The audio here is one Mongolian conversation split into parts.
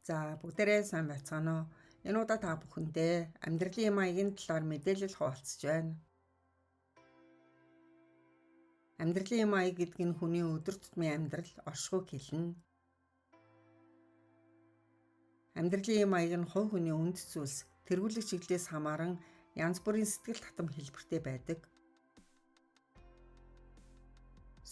За бүгдээрээ сайн байцгаана уу? Энэ удаа та бүхэндээ амьдралын маягийн талаар мэдээлэл хуваалцаж байна. Амьдралын маяг гэдэг нь хүний өдөр тутмын амьдрал оршихуйг хэлнэ. Амьдралын маяг нь хувь хүний үнэт зүйлс, тэргүүлэх чиглэлээс хамааран янз бүрийн сэтгэл татам хэлбэртэй байдаг.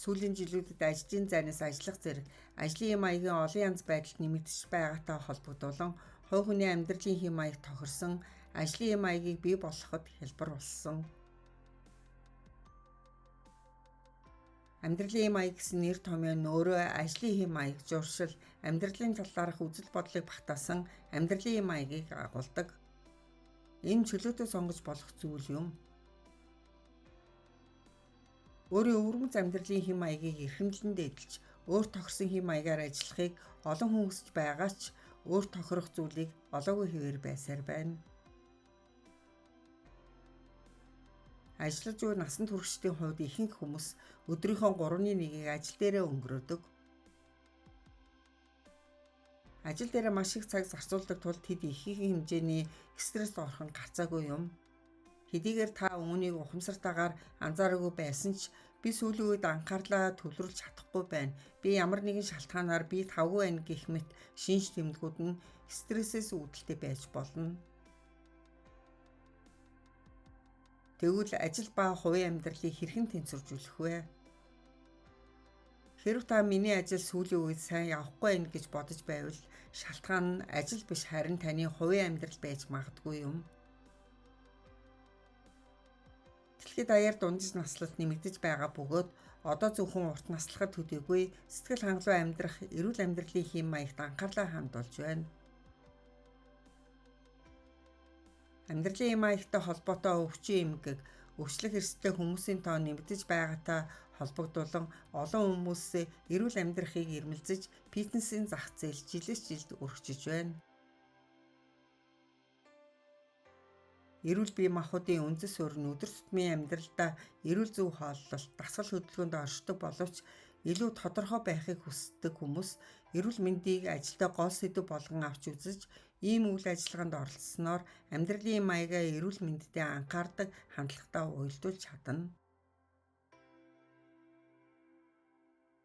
Сүүлийн жилүүдэд ажлын зайнаас ажиллах зэрэг ажлын эм маягийн олон янз байдалд нэмэгдэж байгаатай холбогдуулан хувь хүний амьдралын хэм маяг тохирсон ажлын эм маягийг бий болгоход хялбар болсон. Амьдралын эм маяг гэсэн нэр томьёо нь өөрөө ажлын хэм маяг, зуршил, амьдралын талаарх үзэл бодлыг багтаасан амьдралын эм маягийг агуулдаг. Энэ чөлөөтэй сонгож болох зүйл юм. Өөрийн өвөрмөц амьдралын хэм маягийг эрхэмлэн дээдэлж, өөр тохирсон хэм маягаар ажиллахыг олон хүн хүсэж байгаа ч өөр тохирох зүйлийг олоогүй хэвээр байсаар байна. Ажиллаж буй насан туршидын хувьд ихэнх хүмүүс өдрийнхөө 3-ны 1-ийг ажил дээрээ өнгөрөөдөг. Ажил дээрээ маш их цаг зарцуулдаг тул тэд ихэнх хэмжээний стресст орох нь гарцаагүй юм. Хэдийгээр та үүнийг ухамсартайгаар анзаараагүй байсан ч би сүүлийн үед анхаарлаа төвлөрүүлж чадахгүй байна. Би ямар нэгэн шалтгаанаар би тавгүй байна гэх мэт шинж тэмдгүүд нь стрессээс үүдэлтэй байж болно. Тэгвэл ажил ба хувийн амьдралыг хэрхэн тэнцвэржүүлэх вэ? Хэрэв та миний ажил сүүлийн үед сайн явахгүй байна гэж бодож байвал шалтгаан нь ажил биш харин таны хувийн амьдрал байж магадгүй юм. Дэлхий даяар дундаж наслалт нэмэгдэж байгаа бөгөөд одоо зөвхөн урт наслахад төдийгүй сэтгэл хангалуун амьдрах, эрүүл амьдралын хэм маягт анхаарлаа хандуулж байна. Амьдралын эм маягтай холбоотой өвчин эмгэг, өвчлөх эрсдэлтэй хүмүүсийн тоо нэмэгдэж байгаатай холбогдуулан олон хүмүүс эрүүл амьдрахыг эрмэлзэж фитнесийн зах зээл жилээс жилд өргөжиж байна. Эрүүл бие махбодын үндэс суурь нь өдөр тутмын амьдралдаа эрүүл зөв хооллолт, дасгал хөдөлгөөнд оршдог боловч илүү тодорхой байхыг хүсдэг хүмүүс эрүүл мэндийг ажилдаа гол сэдэв болгон авч үзэж, ийм үйл ажиллагаанд оролцсноор амьдралын маягаа эрүүл мэндэд анхаардаг хандлагатай уялдуулж чадна.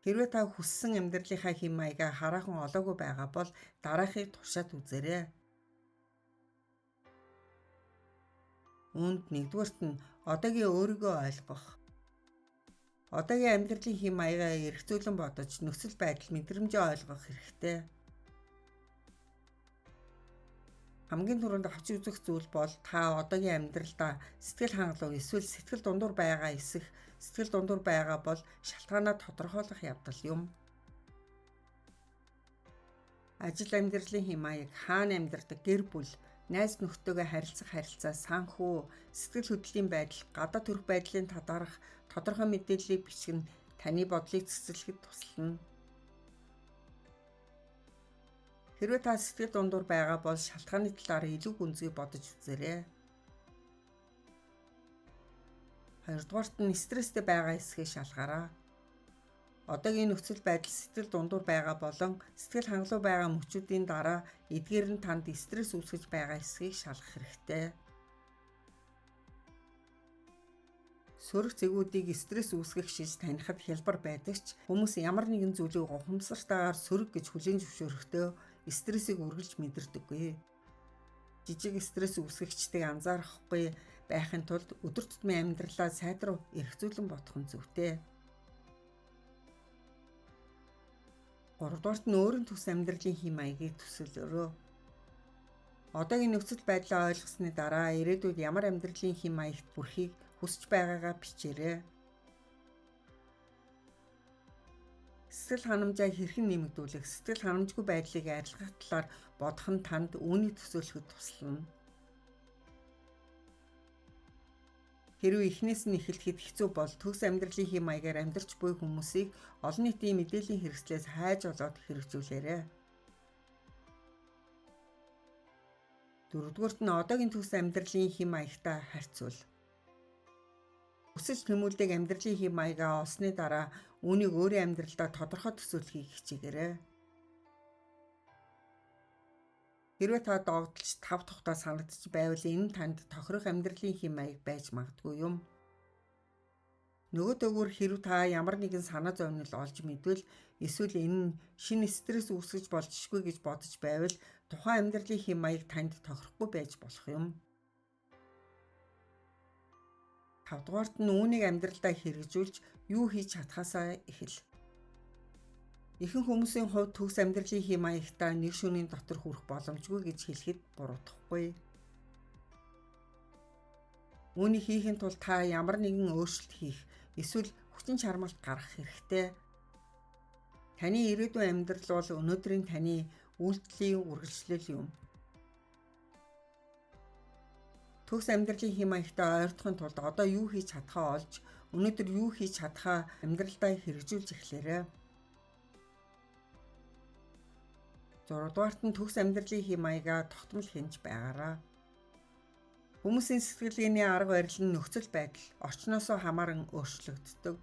Хэрвээ та хүссэн амьдралынхаа хэм маягаа хараахан олоогүй байгаа бол дараахыг туршаад үзээрэй. Үүнд нэгдүгээрт нь одоогийн өөрийгөө ойлгох. Одоогийн амьдралын хэм маягаа эргцүүлэн бодож нөхцөл байдал мэдрэмжээ ойлгох хэрэгтэй. Хамгийн түрүүнд авч үзэх зүйл бол та одоогийн амьдралдаа сэтгэл хангалуун эсвэл сэтгэл дундуур байгаа эсэх, сэтгэл дундуур байгаа бол шалтгаанаа тодорхойлох явдал юм. Ажил амьдралын хэм маяг, хаана амьдардаг, гэр бүл, найз нөхдөдөө харилцах харилцаа, санхүү, сэтгэл хөдлөлийн байдал, гадаад төрөх байдлын талаарх тодорхой мэдээллийг бичих нь таны бодлыг цэцэрлэхэд туслана. Хэрвээ та сэтгэл дундуур байгаа бол шалтгааны талаар илүү гүнзгий бодож үзээрэй. Хоёрдугаарт нь стресстэй байгаа эсэхийг шалгаарай. Одоогийн нөхцөл байдал сэтгэл дундуур байгаа болон сэтгэл хангалуун байгаа мөчүүдийн дараа эдгээр нь танд стресс үүсгэж байгаа эсэхийг шалгах хэрэгтэй. Сөрөг цэгүүдийг стресс үүсгэх шиж танихад хялбар байдаг ч хүмүүс ямар нэгэн зүйлийг ухамсартайгаар сөрөг гэж хүлээн зөвшөөрөхдөө стрессийг үргэлж мэдэрдэггүй. Жижиг стресс үүсгэгчдийг анзаарахгүй байхын тулд өдөр тутмын амьдралаа сайд руу эргцүүлэн бодох нь зүйтэй. Гуравдугаарт нь өөрийн тус амьдралын хэм маягийг төсөөлөөрэй. Одоогийн нөхцөл байдлаа ойлгосны дараа ирээдүйд ямар амьдралын хэм маягт хүрэхийг хүсэж байгаагаа бичээрэй. Сэтгэл ханамжаа хэрхэн нэмэгдүүлэх, сэтгэл ханамжгүй байдлыг арилгах талаар бодох нь танд үүнийг төсөөлөхөд туслана. Хэрвээ эхнээс нь эхлэхэд хэцүү бол төгс амьдралын хэм маягаар амьдарч буй хүмүүсийг олон нийтийн мэдээллийн хэрэгслээс хайж олоод хэрэгжүүлээрэй. Дөрөвдүгээрт нь одоогийн төгс амьдралын хэм маягтай харьцуул. Өсөж тэмүүлдэг амьдралын хэм маягаа олсны дараа үүнийг өөрийн амьдралдаа тодорхой төсөөлөхийг хичээгээрэй. Хэрвээ та догдолж тав тухтай санагдчих байвал энэ нь танд тохирох амьдралын хэм маяг байж магадгүй юм. Нөгөөдөөгөр хэрв та ямар нэгэн санаа зовнил олж мэдвэл эсвэл энэ нь шинэ стресс үүсгэж болзошгүй гэж бодож байвал тухайн амьдралын хэм маяг танд тохирохгүй байж болох юм. Тавдугаарт нь үүнийг амьдралдаа хэрэгжүүлж юу хийж чадхаасаа эхэл. Ихэнх хүмүүсийн хувьд төгс амьдралын хэм маягтай нэг шөнийн дотор хүрэх боломжгүй гэж хэлэхэд буруудахгүй. Үүнийг хийхин тулд та ямар нэгэн өөрчлөлт хийх эсвэл хүчин чармайлт гаргах хэрэгтэй. Таны ирээдүйн амьдрал бол өнөөдрийн таны үйлдэлийн үргэлжлэл юм. Төгс амьдралын хэм маягтай ойртохын тулд одоо юу хийж чадхаа олж, өнөөдөр юу хийж чадхаа амьдралдаа хэрэгжүүлж эхлээрэй. Зургадугаарт нь төгс амьдралын хэм маягаа тогтмол хянаж байгаарай. Хүмүүсийн сэтгэлгээний арга барил нь нөхцөл байдал, орчноосоо хамааран өөрчлөгддөг.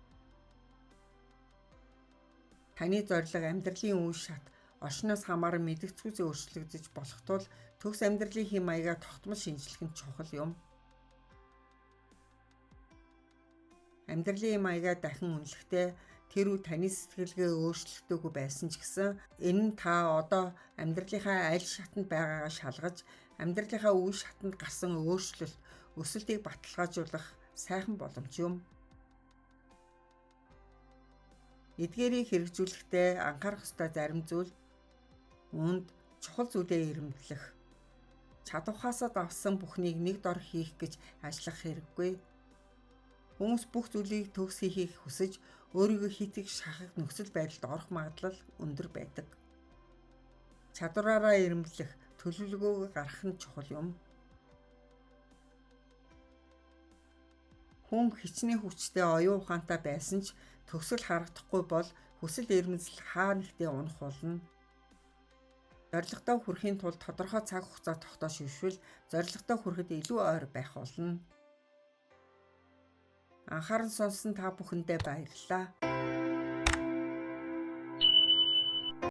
Таны зорилго, амьдралын үе шат, орчноос хамааран мэдгэцгүйц өөрчлөгдөж болох тул төгс амьдралын хэм маягаа тогтмол шинжлэх нь чухал юм. Амьдралын маягаа дахин үнэлэхдээ тэр үе таны сэтгэлгээ өөрчлөгдөөгүй байсан ч гэсэн энэ нь та одоо амьдралынхаа аль шатанд байгаагаа шалгаж, амьдралынхаа үе шатанд гарсан өөрчлөлт, өсөлтийг баталгаажуулах сайхан боломж юм. Эдгээрийг хэрэгжүүлэхдээ анхаарах ёстой зарим зүйл үүнд чухал зүйлээ эрэмблэх. Чадвахаасаа давсан бүхнийг нэг дор хийх гэж ажиллах хэрэггүй. Хүмүүс бүх зүйлийг төгс хийхийг хүсэж өөрийгөө хит их шахах нөхцөл байдалд орох магадлал өндөр байдаг. Чадвараараа эрэмблэх, төлөвлөгөөгөө гаргах нь чухал юм. Хүн хичнээн хүчтэй оюун ухаантай байсан ч төгсгөл харагдахгүй бол хүсэл эрмэлзэл хаа нэгтээ унах болно. Зорилгодоо хүрэхийн тулд тодорхой цаг хугацаа тогтоож шившвэл зорилгодоо хүрэхэд илүү ойр байх болно. Анхааран сонссон та бүхэндээ баярлалаа.